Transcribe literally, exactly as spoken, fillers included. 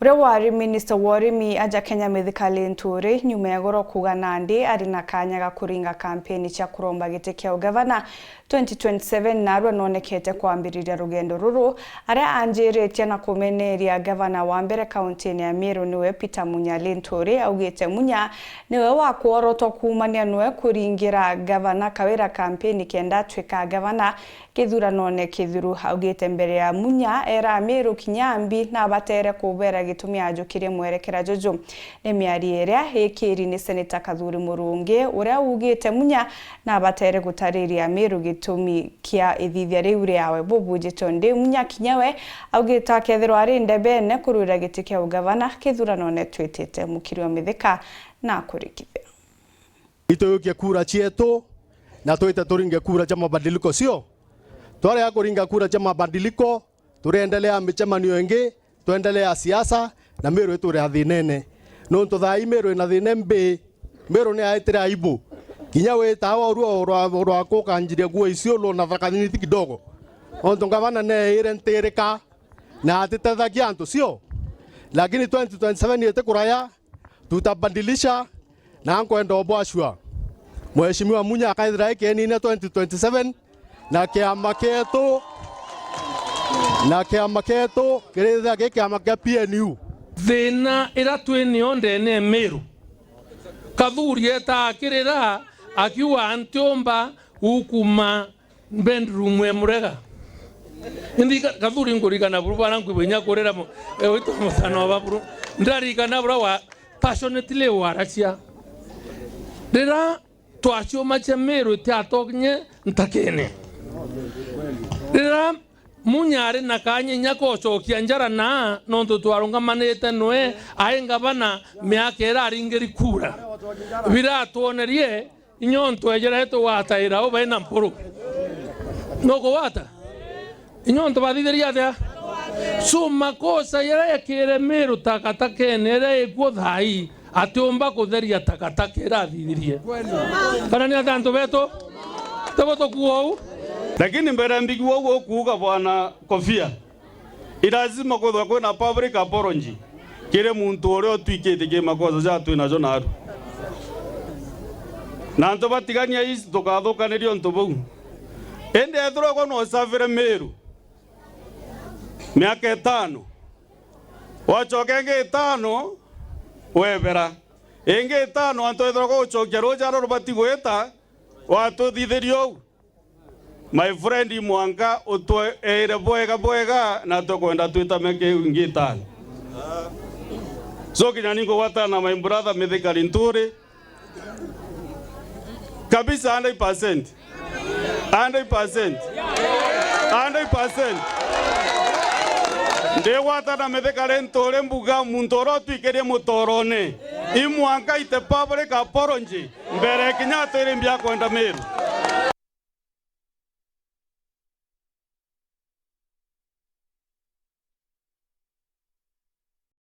Uria wari minista wa urimi aja Kenya Mithika Linturi, nyuma ya goro kuuga nandi ari na kanya ga kuringa kampeni cia kuromba giti kia ugavana twenty twenty-seven, narua nonekete kwambiriria rugendo ruru, aria anjiritie na kumeneria gavana wa mbere kauntini ya Meru niwe Peter Munya Linturi. Augite Munya niwe wakworotwa kuumania nwe kuringira gavana Kawira kampeni kenda atwika gavana kithuranone kithiru. Augite mbere ya Munya era Amiru kinya ambi nabatere kubera gitumi ajukirie mwerekera juju. Ni miario iria ikiri ni Seneta Kathuri Murungi, uria ugite Munya nabatere gutariria Amiru gitumi kia ithithia riu riawe. Bubujitwe ndi Munya kinya we augite akethirwa ari ndebene kurwira giti kia ugavana kithuranone twitite. Mukiri wa Mithika na kurikithia. Ituyukie kura cietu na twite turinge kura cia mabadiliko, sio? Twarega kuringa kura cia mabadiliko, turiendelea micemanio ingi, twendelea siasa, na Meru ituri thinene. Nontu thaa ii Meru ina thina mbi, Meru ni aitire aibu. Kinya wita awa urua urwa, urwa kukanjiria nguo isiulu na thakanini ti kidogo. Ontu ngavana neire ntirika na atitethagia antu, sio? Lakini twenty twenty-seven iti kuraya, tutabadilisha, na nkwenda ubwashua. Mheshimiwa Munya akaithira ikienine twenty twenty-seven, na kiama kietu, na kiama kietu kirithira ki kiama kia P N U. Thina ira twi nio ndene ya Meru. Kathuri eta akirira, akiuga, "Ntiumba ukuma bedroom e Murega." Indi ka-, Kathuri nkurikana buru bwana nkwibwa inya kurira mu-, e, witwa muthano wa baburu. Ndarikana bura wa passionately waracia. Rira twaciuma cia Meru itiatokinye ntakene. Rira Munya ari na kanya inya kocokia njara na nontu twarungamanite nwe ai ngavana miaka ira aringiri kura. Biratwonerie Inya untu ejera itugwataira u baina mpuru. Nukugwata? Inya untu bathithirie atia? So, makosa jaria ekire Meru takatakene iria ikuo thaa ii, atiumba kutheria takataka iria athithirie. Kana ni atia antu betu? Tibo tukuuga uu? Lakini mbere mbigua uu ukuuga, Bwana Kofia, i lazima kwithwa kwina public apology kiri muntu uria utwikite ki makosa ja twi najo naru. Na antu batigania East tukathukaniria untu buu. Indi ethirwa gwe no usavire Meru miaka itano, wacoka ingi itano webera, ingi itano antu ethirwa gwe ucokia ruja ruria rubati gwita, watuthithiria uu. My friend, mwanka utweere bwega bwega, na tukwenda twitame kiu ngitani. So, kinya ni ngugwatana na my brother Mithika Linturi kabisa, hundred percent. Hundred percent. Hundred percent. Ndigwatana na Mithika Linturi mbuga muntu uria utwikirie mutorone, i mwanka ite public apology mbere kinya atwire mbia kwenda Meru.